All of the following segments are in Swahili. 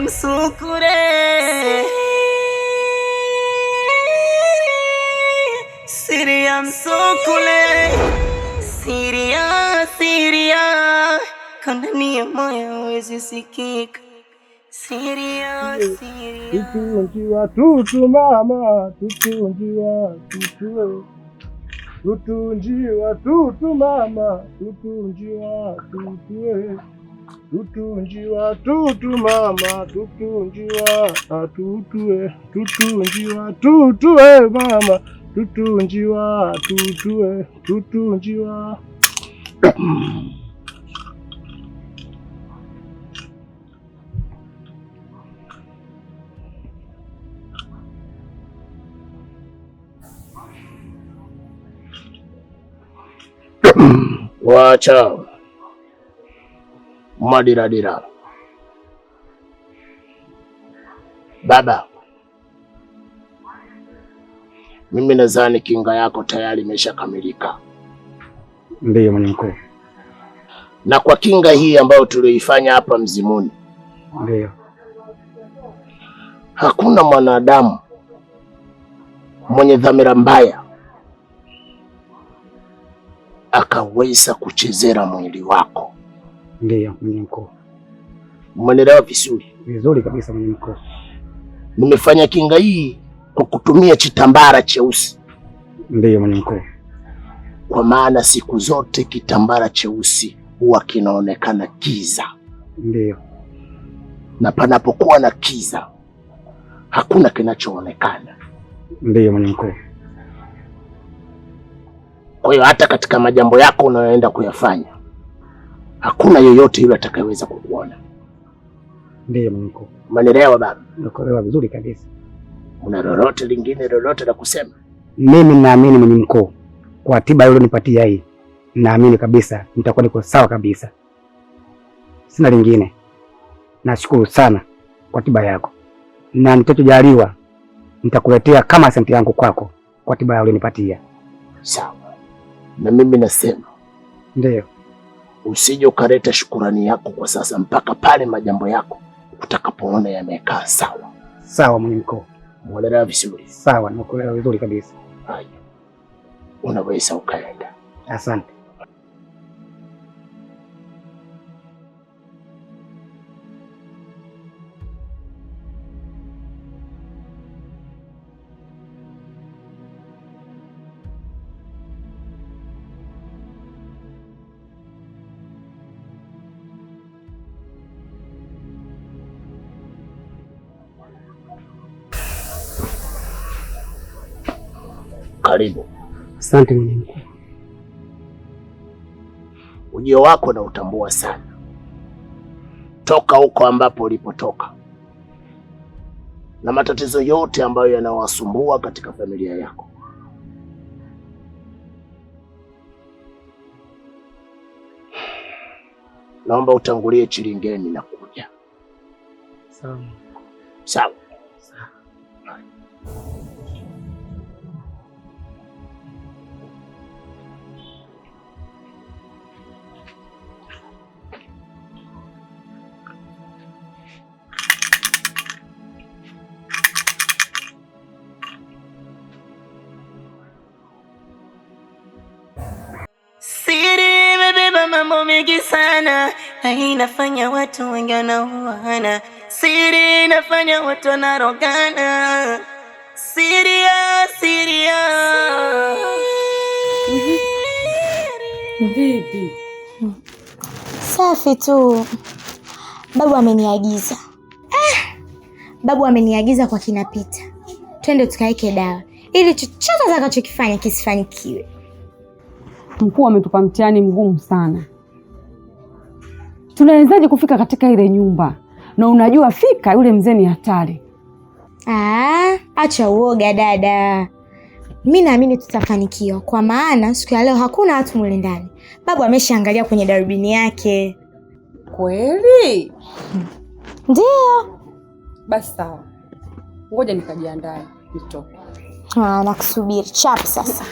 msukule. Siri ya msukule. Siria, siria, kandani ya moyo huwezi sikika. Siria, siria. Tutunjiwa tutu mama, tutunjiwa tutu, tutunjiwa tutu mama, tutunjiwa tutu, tutunjiwa tutu mama, tutunjiwa tutu, tutunjiwa tutu mama, tutunjiwa tutu, tutunjiwa. Wacha madiradira. Baba, mimi nadhani kinga yako tayari imeshakamilika, Ndiyo mwenye mkuu. na kwa kinga hii ambayo tulioifanya hapa Mzimuni, Ndiyo. hakuna mwanadamu mwenye dhamira mbaya akaweza kuchezera mwili wako. Ndiyo mwenye mkuu. Umenielewa vizuri? Vizuri kabisa mwenye mkuu. Nimefanya kinga hii kwa kutumia chitambara cheusi, Ndiyo mwenye mkuu. kwa maana siku zote kitambara cheusi huwa kinaonekana kiza, Ndiyo. na panapokuwa na kiza hakuna kinachoonekana. Ndiyo mwenye mkuu. Kwa hiyo hata katika majambo yako unayoenda kuyafanya hakuna yoyote yule atakayeweza kukuona. Ndiyo mwenye mkuu. Umenielewa baba? Nakuelewa vizuri kabisa. Una lolote lingine lolote la kusema? Mimi naamini mwenye mkuu, kwa tiba yule unipatia hii, naamini kabisa nitakuwa niko sawa kabisa, sina lingine. Nashukuru sana kwa tiba yako, na nitachojaliwa nitakuletea kama asante yangu kwako kwa tiba ulionipatia. Sawa. Na mimi nasema Ndiyo. usije ukaleta shukurani yako kwa sasa mpaka pale majambo yako utakapoona yamekaa sawa. Sawa mwenye mkuu. Umeelewa vizuri? Sawa, nakuelewa vizuri kabisa. Haya, unaweza ukaenda. Asante. Karibu. Asante mwenye mkuu. Ujio wako na utambua sana, toka huko ambapo ulipotoka na matatizo yote ambayo yanawasumbua katika familia yako. Naomba utangulie Chilingeni na kuja. Sawa. Sawa. Siri imebeba mambo mengi sana na inafanya watu wengi wanauana. Siri inafanya watu wanarogana. Siria, siria. Vipi? Safi tu. Babu ameniagiza. Babu ameniagiza kwa kina Pita, twende tukaeke dawa ili chochote atakachokifanya kisifanikiwe. Mkuu ametupa mtihani mgumu sana. Tunawezaje kufika katika ile nyumba? Na unajua fika yule mzee ni hatari. Ah, acha uoga dada, mi naamini tutafanikiwa, kwa maana siku ya leo hakuna watu mule ndani. Babu ameshaangalia kwenye darubini yake. Kweli? Ndiyo. Basi sawa, ngoja nikajiandae nitoke. Ah, nakusubiri chap sasa.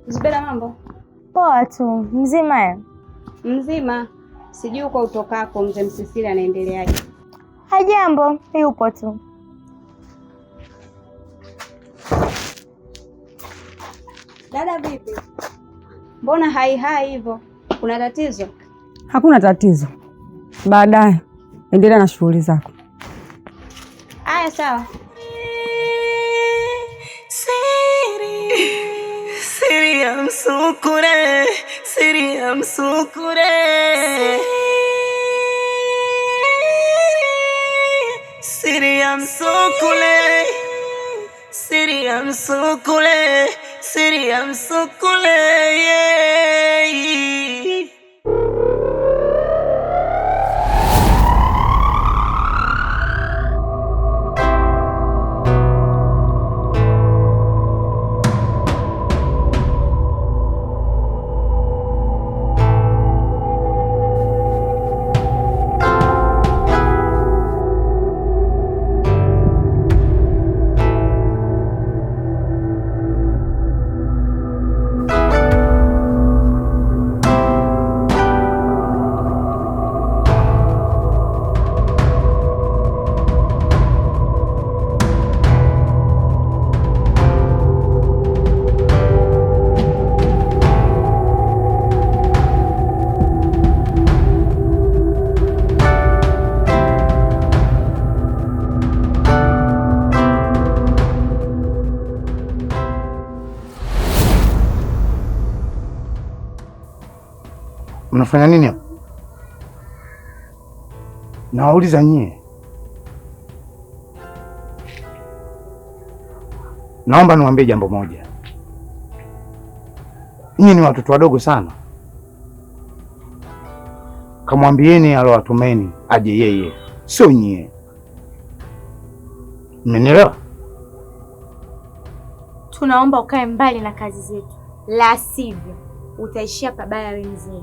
Zubeda, mambo? Poa tu, mzima ya? Mzima. Sijui uko utokako mzee Msisili anaendeleaje? Hajambo, yupo tu. Dada vipi? Mbona hai hai hivyo? Kuna tatizo? Hakuna tatizo. Baadaye endelea na shughuli zako. Aya, sawa. Siri, siri ya msukure, siri ya msukure. Siri ya msukule, siri ya msukule, siri ya msukule, yeah. Mnafanya nini hapa? Nawauliza nyie. Naomba niwaambie jambo moja. Nyie ni watoto wadogo sana. Kamwambieni alowatumeni aje yeye, sio nyie. Mmenielewa? Tunaomba ukae mbali na kazi zetu, la sivyo utaishia pabaya wewe mzee.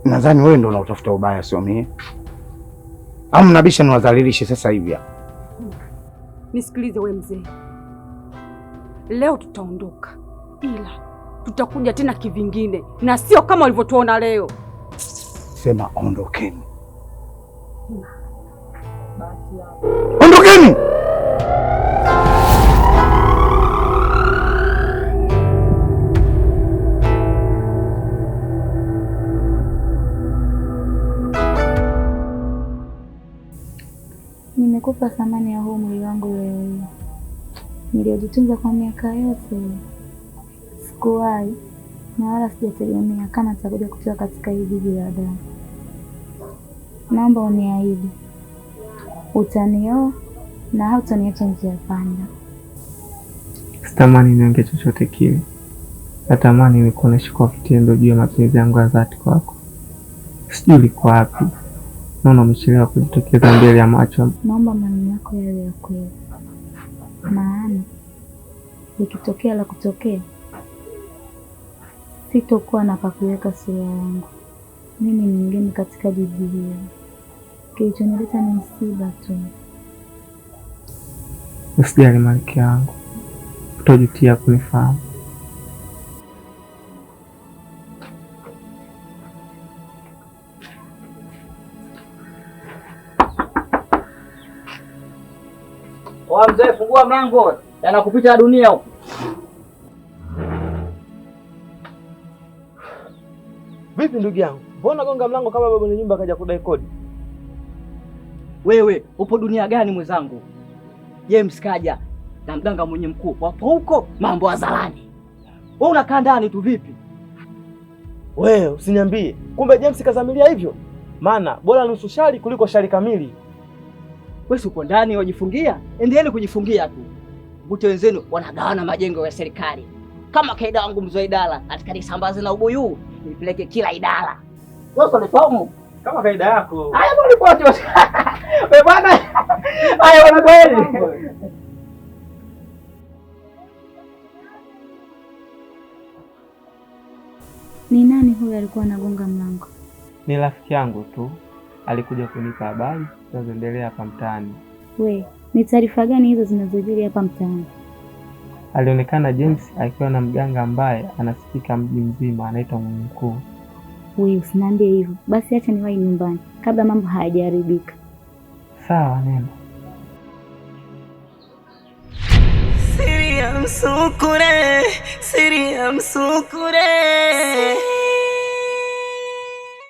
Nadhani wewe ndo unautafuta ubaya, sio mie. Au mnabisha niwadhalilishe sasa hivi hapa? Nisikilize we mzee, leo tutaondoka, ila tutakuja tena kivingine na sio kama ulivyotuona leo. Sema ondokeni, ondokeni! Nimekupa thamani ya huu mwili wangu leo hii niliyojitunza kwa miaka yote. Sikuwahi na wala sijategemea kama nitakuja kutoka katika hii jiji la damu. Naomba uniahidi utanioa na hautaniacha njia panda. Sitamani niongee chochote kile, natamani nikuoneshe kwa vitendo juu ya mapenzi yangu ya dhati kwako. Sijui uliko wapi, naona umechelewa kujitokeza mbele ya macho. Naomba maneno yako yawe ya kweli, maana likitokea la kutokea, sitokuwa na pa kuweka sura yangu. Mimi ni mgeni katika jiji hili, kilichonileta ni msiba tu. Usijali malkia wangu, utajutia kunifahamu. Oa mzee, fungua mlango, yanakupita dunia huko. Vipi ndugu yangu, mbona gonga mlango kama baba mwenye nyumba akaja kudai kodi? Wewe upo dunia gani mwenzangu? James kaja na mganga mwenye mkuu wapo huko mambo hadharani. Wewe unakaa ndani tu vipi? Wewe usiniambie, kumbe James kazamilia hivyo? Maana bora nusu shari kuliko shari kamili. Wewe upo ndani wajifungia, endeleeni kujifungia tu. Mkute wenzenu wanagawana majengo ya serikali. Kama kaida wangu mzee idara, nataka nisambaze na ubuyu, nipeleke kila idara. Wewe unifahamu? Kama kaida yako. Haya ndio ripoti. Wewe bwana. Haya bwana kweli. Ni nani huyu alikuwa anagonga mlango? Ni rafiki yangu tu, alikuja kunipa habari zinazoendelea hapa mtaani. We, ni taarifa gani hizo zinazojiri hapa mtaani? Alionekana James akiwa na mganga ambaye anasikika mji mzima, anaitwa Mwenye Mkuu. Wewe usiniambie hivyo. Basi acha niwahi nyumbani kabla mambo hayajaharibika. Sawa, nenda. Siri ya msukule, siri ya msukule.